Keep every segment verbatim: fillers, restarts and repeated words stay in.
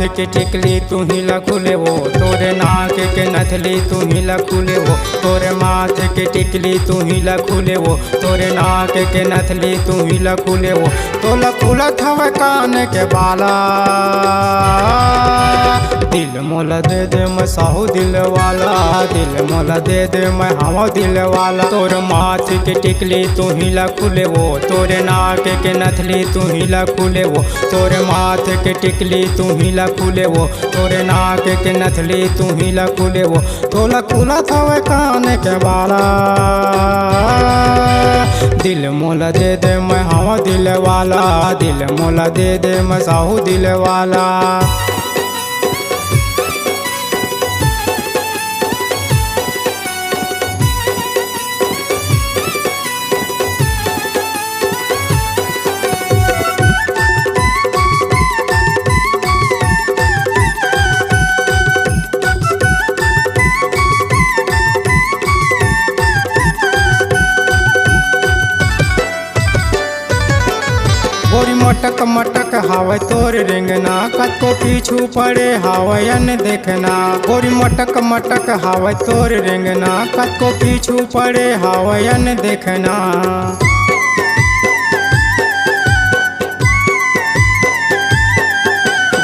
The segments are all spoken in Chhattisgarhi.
के टिकली तुही ला खुले वो, तोरे नाक के नथली तुही ला खुले वो, तोरे माथे के टिकली तुही ला खुले वो, तोरे नाक के नथली तुही ला खुले वो, तोला खुलत हवे कान के बाला। दिल मोला दे दे मैं साहू दिल वाला, दिल मोला दे दे मैं हवा दिल वाला। तोर माथ के टिकली तुही ला खुले वो, तोरे नाक के नथली तुही ला खुले वो, तोरे माथ के टिकली तुही ला खुले वो, तोरे नाक के नथली तुही ला खुले वो, तोला खुलत हवे कान के बाला। दिल मोला दे दे मैं हवा दिल वाला, दिल मोला दे दे मैं साहू दिल वाला। गोरी मटक मटक हावय तोर रेंगना, कतको पीछू पड़े हावय अन देखना। गोरी मटक मटक हावय तोर रेंगना, कतको पीछू पड़े हावय अन देखना।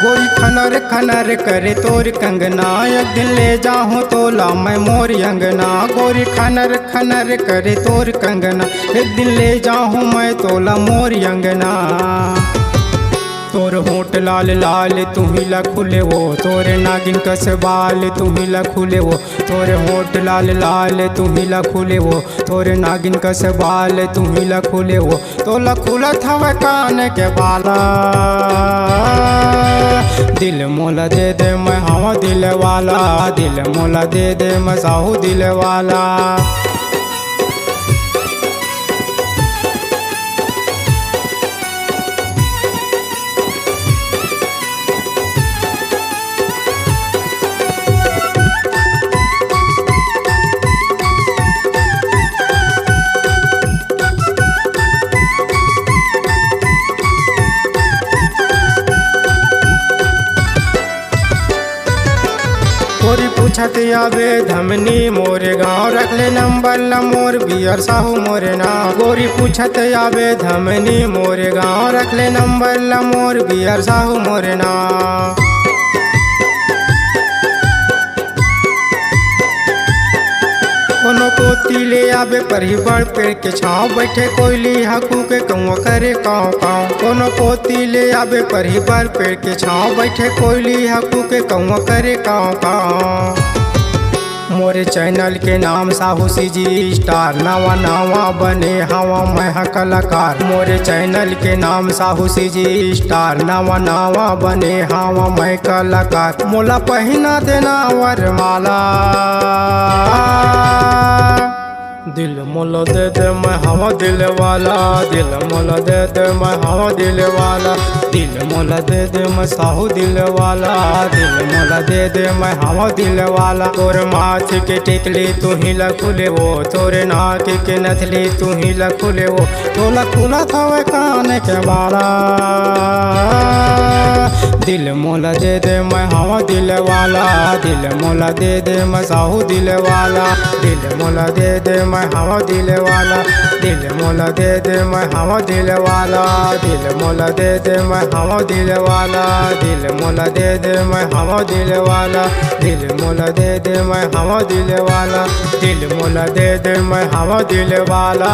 गोरी खनर खनर करे तोर कंगना, एक दिन ले जाहूं तोला मैं मोर अंगना। गोरी खनर खनर करे तोर कंगना, एक दिन ले जाहूं मैं तोला मोर अंगना। तोर होंठ लाल लाल तुही ला खुले वो, तोरे नागिन कस बाल तुही ला खुले वो, तोरे होंठ लाल लाल तुही ला खुले वो, तोरे नागिन कस बाल तुही ला खुले वो, तोला खुलत हवे कान के बाला। दिल मोला दे दे मैं हवा दिल वाला, दिल मोला दे दे मैं साहू दिल वाला। गोरी पूछत आबे धमनी मोरे गाँव, रख ले नंबर ला मोर बियर साहू मोरे नाम। गोरी पूछत आबे धमनी मोरे गाँव, रख ले नंबर ला मोर बियर साहू मोरे नाम। कोनो कोती ले आबे परही बड़ पेड़ के छाँव, बैठे कोयली हा कूके कौआ करे काँव काँव। कोनो कोती ले आबे परही बड़ पेड़ के छाँव, बैठे कोयली हा कूके कौआ करे काँव काँव। मोरे चैनल के नाम साहू सीजी स्टार, नवा नवा बने हवा मैं ह कलाकार। मोरे चैनल के नाम साहू सीजी स्टार, नवा नवा बने हवा मैं कलाकार। मोला पहिना देना वरमाला, दिल मोला दे दे मैं हवा दिल वाला, दिल मोला दे दे मैं हवा दिल वाला, दिल मोला दे दे मैं साहू दिल वाला, दिल मोला दे दे मैं हवा दिल वाला। तोर माथ के टिकली तुही ला खुले वो, तोरे नाक के नथली तुही ला खुले वो, तोला खुलत हवे कान के बाला। दिल मोला दे दे मैं हवा दिल वाला, दिल मोला दे दे मैं साहू दिल वाला, दिल मोला दे दे मैं हवा दिल वाला, दिल मोला दे दे मैं हवा दिल वाला, दिल मोला दे दे मैं हवा दिल वाला, दिल मोला दे दे मैं हवा दिल वाला, दिल मोला दे दे मैं हवा दिल वाला, दिल मोला दे दे मैं हवा दिल वाला।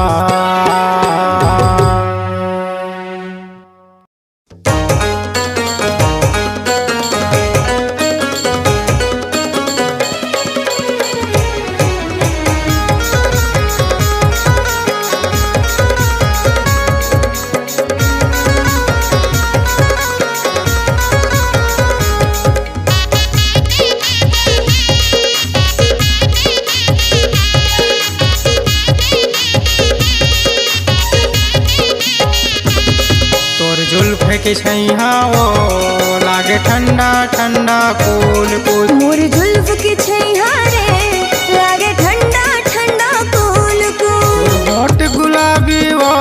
तोर जुल्फ के छैहा वो लागे ठंडा ठंडा कूल कूल। मोर जुल्फ के छैहा रे लागे ठंडा ठंडा कूल कूल। तोर होंठ गुलाबी वो,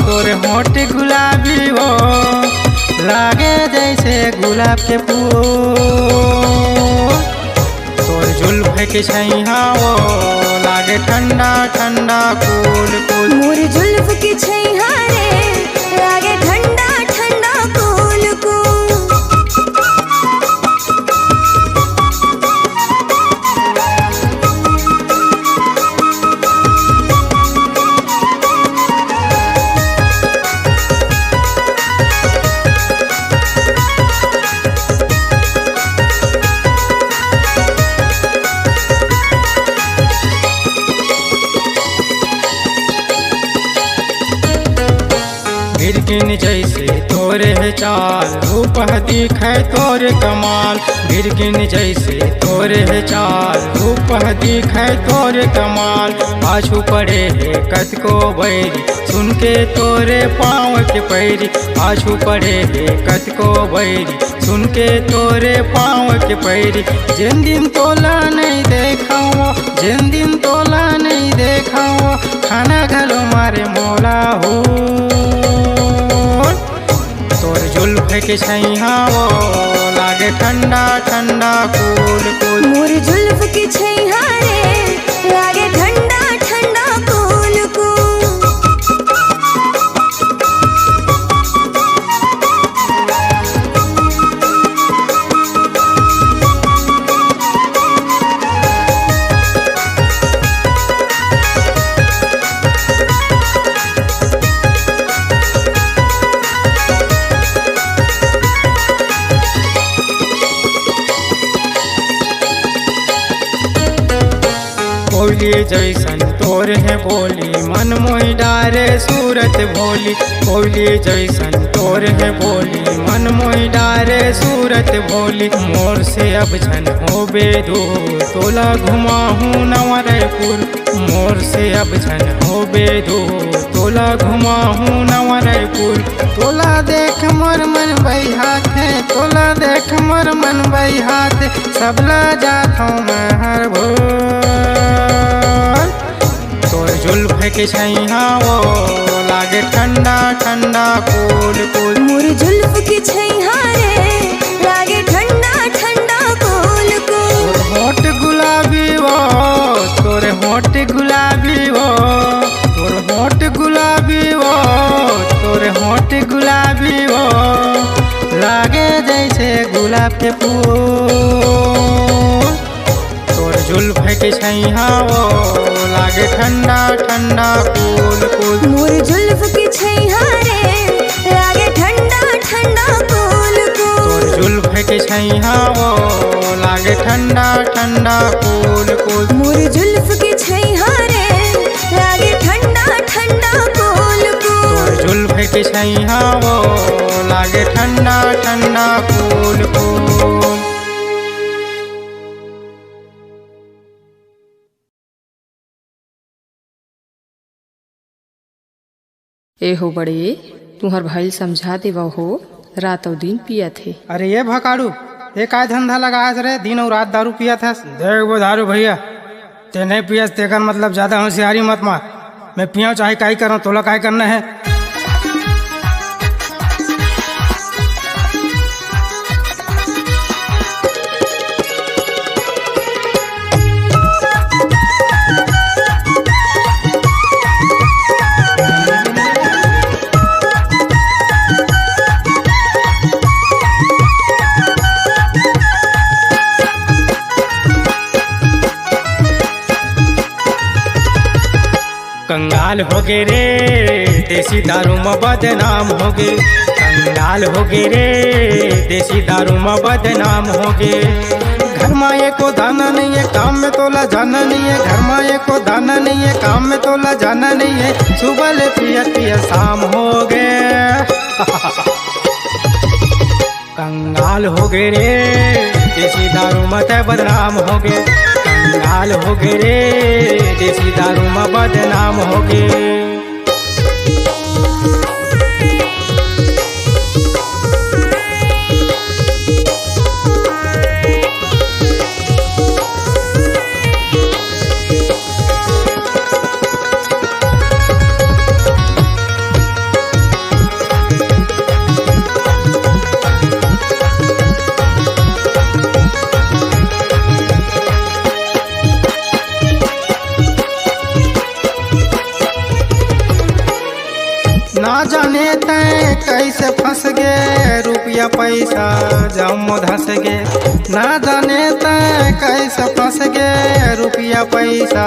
तोर होंठ गुलाबी वो, लागे जैसे गुलाब आपके फूल। तोर जुल्फ के छैहा वो लागे ठंडा ठंडा कूल कूल। मोर जुल्फ के छैहा रे, लागे ठंडा ठंडा कूल कूल। बिरगिन जैसे तोरे है चाल, रूप ह दिखै तोरे कमाल। बिरगिन जैसे तोरे है चाल, रूप ह दिखै तोरे कमाल। पाछू पड़े हे कतको बैरी, सुन के तोरे पाँव के पैरी। पाछू पड़े हे कतको बैरी, सुन के तोरे पाँव के पैरी। जेन दिन तोला नहीं देखाओ, जेन दिन तोला नहीं देखाओ, खाना घलो मारे मोला हो। तोर जुल्फ के छैहा वो लागे ठंडा ठंडा कूल कूल। मोर जुल्फ के छैहा रे, लागे ठंडा ठंडा कूल कूल। कोयली जैसन तोर है बोली, मन मोहि डारे सूरत भोली। कोयली जैसन तोर है बोली, मन मोहि डारे सूरत भोली। मोर से अब झन होबे दूर, तोला घुमाहूँ नवा रायपुर। मोर से अब झन होबे दूर, तोला घुमाहूँ नवा रायपुर। तोला देख मोर मन बइहाथे, तोला देख मोर मन बइहाथे, सबला जाथों मैं हर भोर। तोर जुल्फ के छैहा वो लागे ठंडा ठंडा कूल कूल। मोर जुल्फ के छैहा रे, लागे ठंडा ठंडा कूल कूल। तोर होठ गुलाबी वो, तोर होठ गुलाबी वो, तोर होठ गुलाबी वो, तोर होठ गुलाबी वो, लागे जैसे गुलाब के फूल। तोर जुल्फ के छैहा वो लागे ठंडा ठंडा कूल कूल। मोर जुल्फ के छैहा रे, लागे ठंडा ठंडा कूल कूल। तोर जुल्फ के छैहा वो लागे ठंडा ठंडा कूल कूल। मोर जुल्फ के छैहा रे, लागे ठंडा ठंडा कूल कूल। तोर जुल्फ के छैहा वो लागे ठंडा ठंडा कूल कूल। ए हो बड़े, तुंहर भाई ल समझा देवव हो, रात अउ दिन पियत हे। अरे ये भकाड़ू, ये काय धंधा लगायस रे, दिन अउ रात दारू पियत हस? देख वो दारू भैया, ते नहीं पियस तेकर मतलब ज्यादा होशियारी मत मार। मैं पियंव चाहे काई करंव, तोला काय करना हे? कंगाल होगे रे, देसी दारू म बदनाम होगे। कंगाल होगे रे, देसी दारू म बदनाम होगे। घर म एको दाना नइये, काम में तोला जाना नइये। घर म एको दाना नइये, काम में तोला जाना नइये। सुबह ले पियत पियत शाम होगे। कंगाल होगे रे, देसी दारू म तैं बदनाम होगे। कंगाल होगे रे, देसी दारू म बदनाम होगे। जाने तैं कैसे फंस गे, रुपया पैसा जम्मो धस गे। ना जाने तैं कैसे फंस गे, रुपया पैसा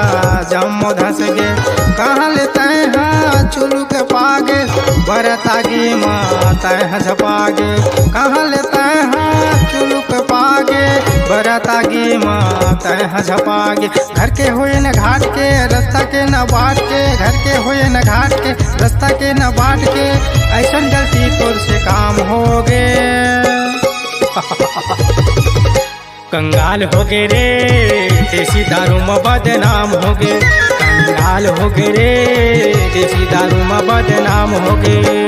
जम्मो धस गे। कहाँ ले तैं हा चुलुक पागे, बरत आगी मा तैं हा झपागे। कहाँ ले तैं हा चुलुक पागे, बरत आगी मा तैं हा झपागे। घर के होय न घाट के, रास्ता के न बाट के, घर के होय न घाट के, रास्ता के न बाट के, ऐसन गलती तोर से काम हो गे। कंगाल हो गे रे, देसी दारू म बदनाम हो गे। कंगाल हो गे रे, देसी दारू म बदनाम हो गे।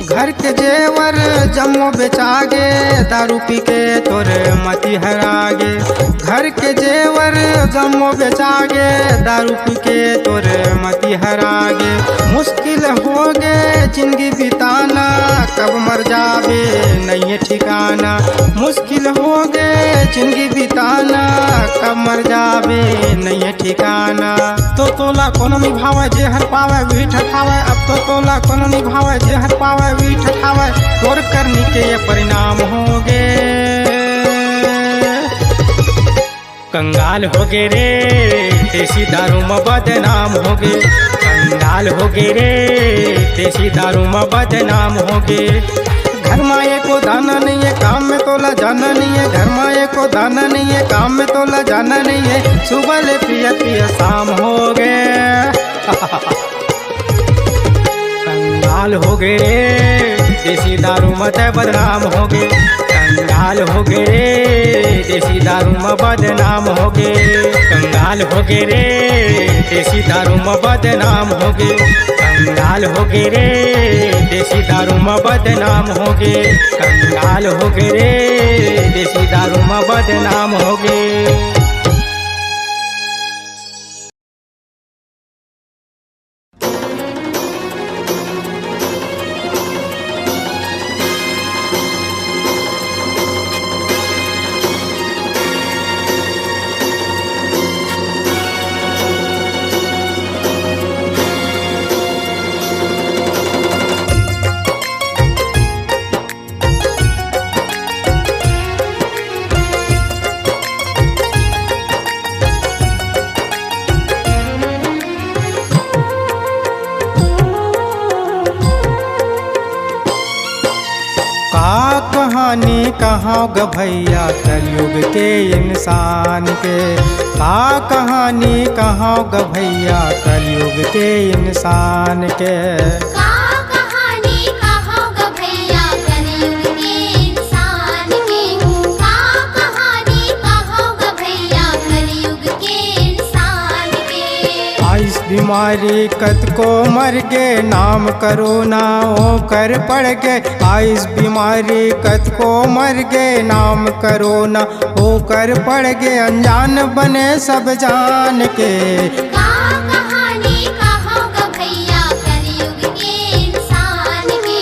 घर के जेवर जम्मो बेचागे, दारू पी के तोर मति हरागे। घर के जेवर जम्मो बेचागे, दारू पी के तोर मति हरागे। मुश्किल हो गे जिंदगी बिताना, कब मर जाबे नइये ठिकाना। मुश्किल हो गे जिंदगी बिताना, कब मर जाबे नइये ठिकाना। तो तोला कोनो निभावे, जे हर पावे वही ठठावे। अब तो तोला कोनो निभावे, जे हर पावे वही ठठावे। तोर करनी के ये परिणाम हो गे। कंगाल हो गे रे, देसी दारू म बदनाम हो गे। कंगाल हो गे रे, देसी दारू म बदनाम हो गे। घर मा एको दाना नइये, काम में तोला जाना नइये। घर मा एको दाना नइये, काम में तोला जाना नइये। सुबह ले पिया पिया शाम हो गे। कंगाल हो गे रे, देसी दारू म तैं बदनाम हो गे। कंगाल हो गे रे, देसी दारू म बदनाम हो गे। कंगाल हो गे रे, देसी दारू म बदनाम हो गे। कंगाल हो गे रे, देसी दारू म बदनाम हो गे। कंगाल हो गे रे, देसी दारू म बदनाम हो गे। का कहानी कहांव ग भैया कलयुग के इंसान के, का कहानी कहांव ग भैया कलयुग के इंसान के। का कहानी कहांव ग भैया कलयुग के इंसान के, का कहानी कहांव ग भैया कलयुग के इंसान के। आइस बीमारी कतको मर गे, नाम करोना ओकर पड़ गे। आइस बीमारी कतको मर गे, नाम करोना ओकर पड़ गे। अनजान बने सब जान के। का कहानी कहांव ग भैया कलयुग के इंसान के,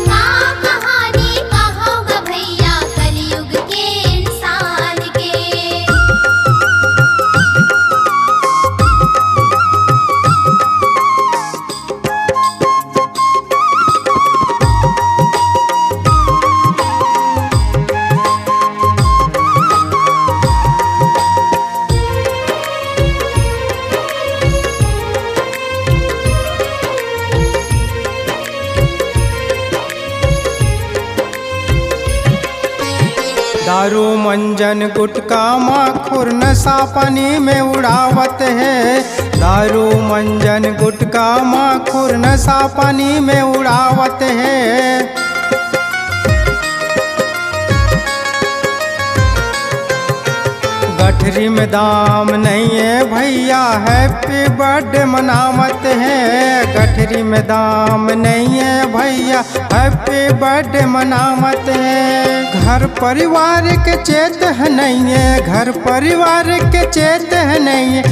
का कहानी कहांव ग भैया कलयुग के इंसान के। दारू मंजन गुटका माखुर नशा पानी में उड़ावत हे। दारू मंजन गुटका माखुर नशा पानी में उड़ावत हे। गठ गठरी में दाम नहीं है भैया, हैप्पी बर्थडे मनावत है। गठरी में दाम नहीं है भैया, हैप्पी बर्थडे मनावत है। घर परिवार के चेत है नहीं है, घर परिवार के चेत है नहीं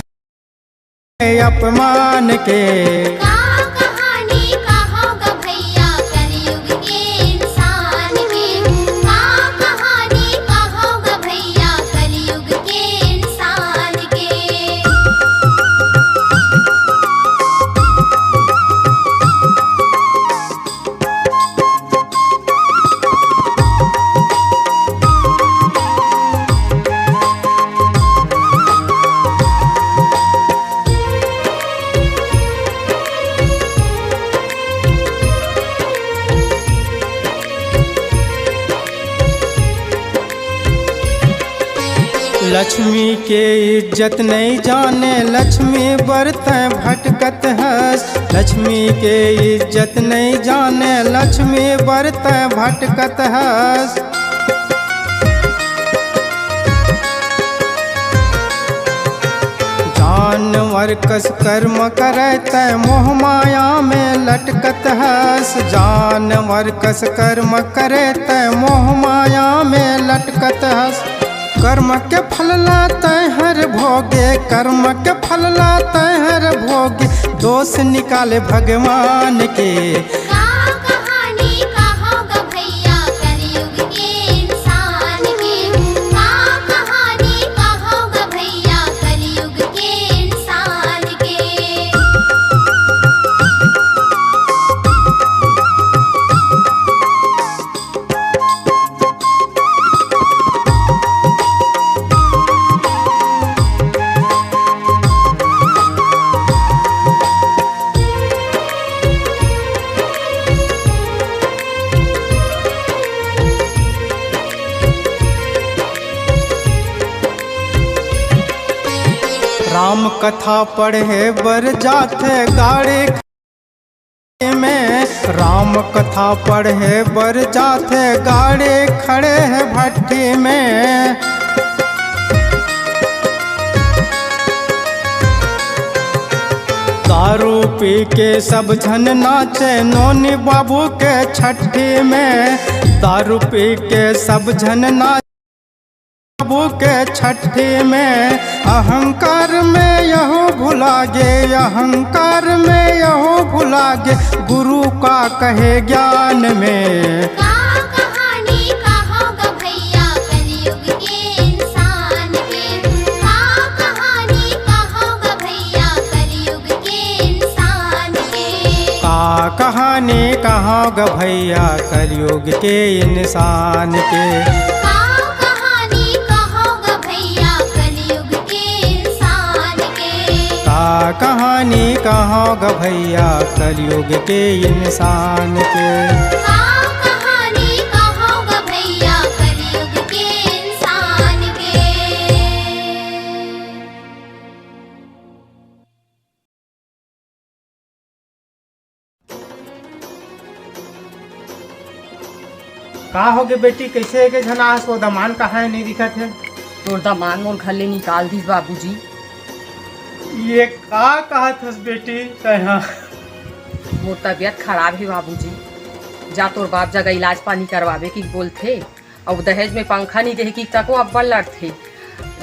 है। अपमान के। का कहानी कहोगा भैया कलयुग के इंसान के? का कहानी कहोगा भैया कलयुग के इंसान के? लक्ष्मी के इज्जत नहीं जाने, लक्ष्मी बर तैं भटकत हस। लक्ष्मी के इज्जत नहीं जाने, लक्ष्मी बर तैं भटकत हस। जानवर कस कर्म करे तैं मोह माया में लटकत हस। जानवर कस कर्म करे तैं मोह माया में लटकत हस। कर्म के फल ला तैं हर भोगे, कर्म के फल ला तैं हर भोगे, दोष निकाले भगवान के। का कहानी कहोगा भैया कलयुग के इंसान के? का कहानी कहोगा भैया कलयुग के इंसान के? राम कथा पढ़े बर जाथे गाड़ी में, राम कथा पढ़े बर जाथे गाड़ी खड़े है भट्टी में। दारू पी के सब झन नाचे नोनी बाबू के छट्ठी में। दारू पी के सब झन नाचे बाबू के छट्ठी में। अहंकार में यहू भुला गे, अहंकार में यहू भुला गे, गुरु का कहे ज्ञान में। का कहानी कहोगा भैया कलयुग के इंसान के? का कहानी कहोगा भैया कलयुग के इंसान के? का कहानी कहोगा भैया कलयुग के इंसान के? का कहानी कहोगा भैया कलयुग के इंसान के? का कहानी कहोगा भैया कलयुग के इंसान के? का कहानी कहोगा भैया कलयुग के इंसान के? का होगे बेटी, कइसे एके झन आस? वो दमान कहाँ हे, नइ दिखत हे? तोर दमान मोर घर ले निकाल दिस बाबूजी। ये का कहत हस बेटी तैं हा? मोर तबियत खराब हे बाबूजी, जा तोर बाप जगह इलाज पानी करवाबे कि बोलथे, अउ दहेज में पंखा नइ देहे कि तको अब्बड़ लड़थे।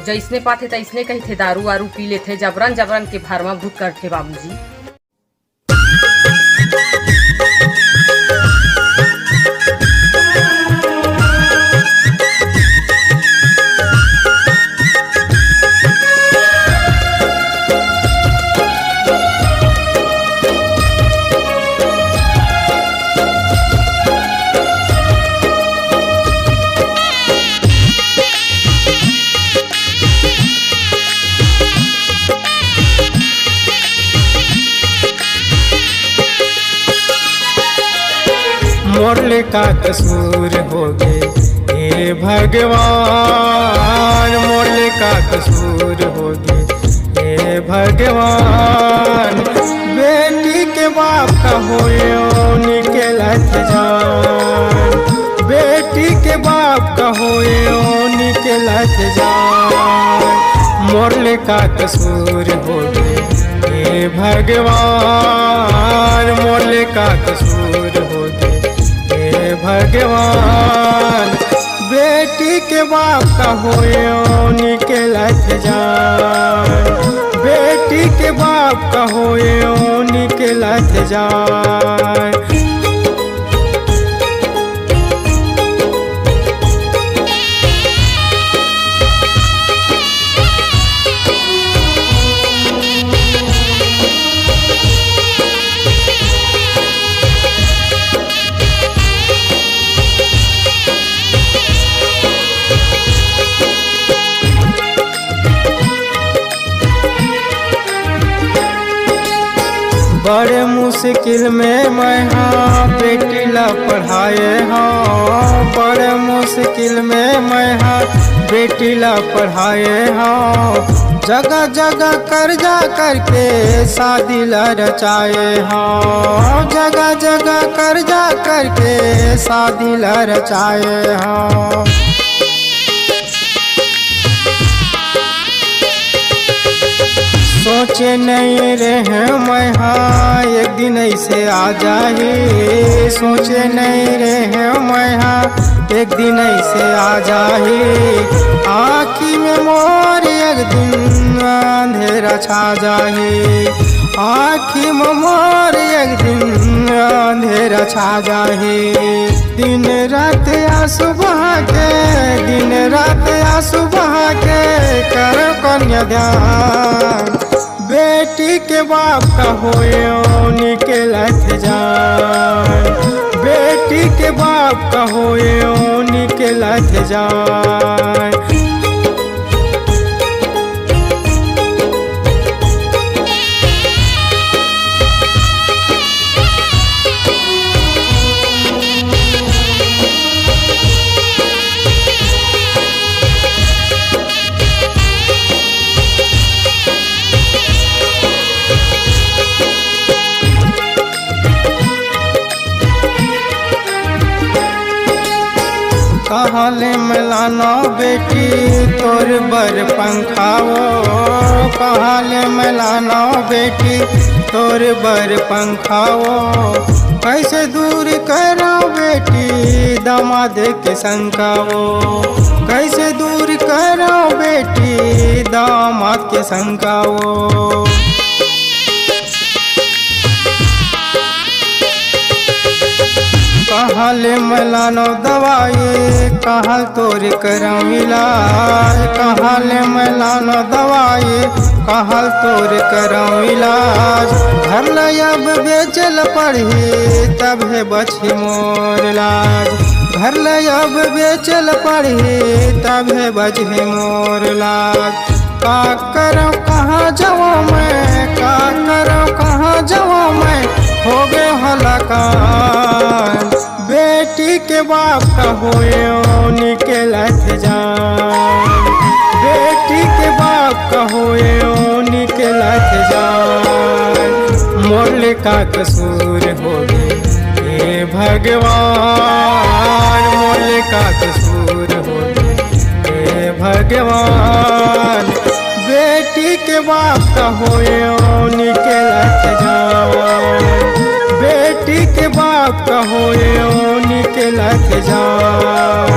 जइसने पाथे तइसने कहिथे, दारू वारू पी लेथे, जबरन जबरन के भरमा भूत करथे बाबूजी। मोर ले का कसूर होगे हे भगवान, मोर ले का कसूर होगे हे भगवान। बेटी के बाप का होयो निकलत जान, बेटी के बाप का होयो निकलत जान। मोर ले का कसूर होगे, हे भगवान, मोर ले का कसूर होगे, हे भगवान। बेटी के बाप का होए ओ निकलत जान, बेटी के बाप का होए ओ निकलत जान। बड़े मुश्किल में मैं हा बेटी ला पढ़ाए हँव, बड़े मुश्किल में मैं हा बेटी ला पढ़ाए हँव। जगह जगह कर्जा करके शादी ला रचाए हँव, जगह जगह कर्जा करके शादी ला रचाए हँव। सोचे नइ रहेंव मैं हा एक दिन अइसे आ जाही, सोचे नइ रहेंव मैं हा एक दिन अइसे आ जाही। आँखी में मोर एक दिन अंधेरा छा जाही, आँखी में मोर एक दिन अंधेरा छा जाही। दिन रात आँसू बहा के, दिन रात आँसू बहा के करँव कन्यादान। बेटी के बाप का होए ओ निकलत जान, बेटी के बाप का होए ओ निकलत जान। कहाँ ले मैं लानों बेटी तोर बर पंखा वो, कहाँ ले मैं लानों बेटी तोर बर पंखा वो। कइसे दूर करँव बेटी दामाद के शंका वो, कइसे दूर करँव बेटी दामाद के शंका वो। कहाँ ले मैं लानों दवाई, कहाँ तोर करँव इलाज, कहाँ ले मैं लानों दवाई, कहाँ तोर करँव इलाज। घर ला अब बेचे ला पड़ही तभे बचही मोर लाज, घर ला अब बेचे ला पड़ही तभे बचही मोर लाज। का करँव कहाँ जावँव मैं, का करँव कहाँ जावँव मैं, होगे हलाकान। बेटी के बाप का होए ओ निकलत जान, बेटी के बाप का होए ओ निकलत जान। मोर ले का कसूर होगे, हे भगवान, मोर ले का कसूर होगे, हे भगवान। बेटी के बाप का होए ओ निकलत जान, बेटी के बाप का होए ओ निकलत जान,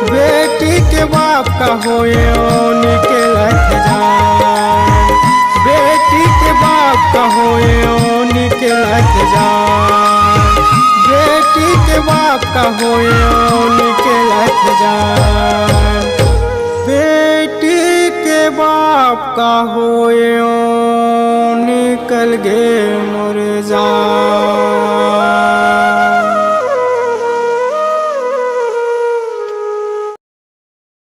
बेटी के बाप का होए ओ निकलत जान, बेटी के बाप का होए ओ निकलत जान, बेटी के बाप का होए ओ निकलत जान। बेटी के बाप का होए ओ निकल गे मोर जान।